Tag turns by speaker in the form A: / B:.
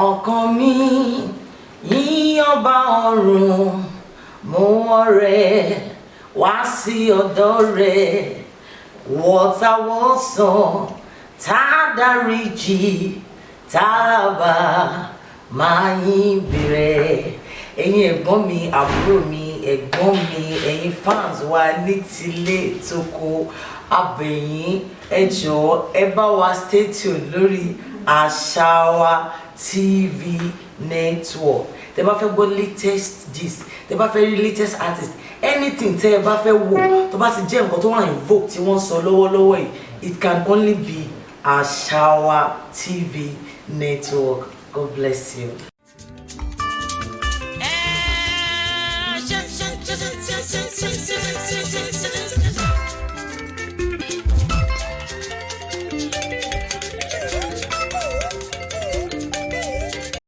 A: Ọkàn mi yìn ọba ọ̀run, mú ọrẹ wá sí ọ̀dọ̀ rẹ̀. Wọ́tawọ́sàn tá a dáríjì, tá a bá máa yìn bẹ̀rẹ̀. Ẹ̀yin ẹ̀gbọ́n mi, àbúrò mi, ẹ̀gbọ́n mi, ẹ̀yin fans wa ní tilé toko, abẹ̀yìn, ẹ jọ̀ọ́, ẹ bá wa stay tuned lórí Àṣàwà TV Network. Tẹ bá fẹ́ gbọ́ latest gist, tẹ bá fẹ́ rí latest artist, anything tẹ ẹ bá fẹ́ wò tó bá ti jẹ́ nǹkan tó wà in vogue tí wọ́n sọ lọ́wọ́lọ́wọ́ yìí, it can only be Àṣàwà TV Network. God bless you.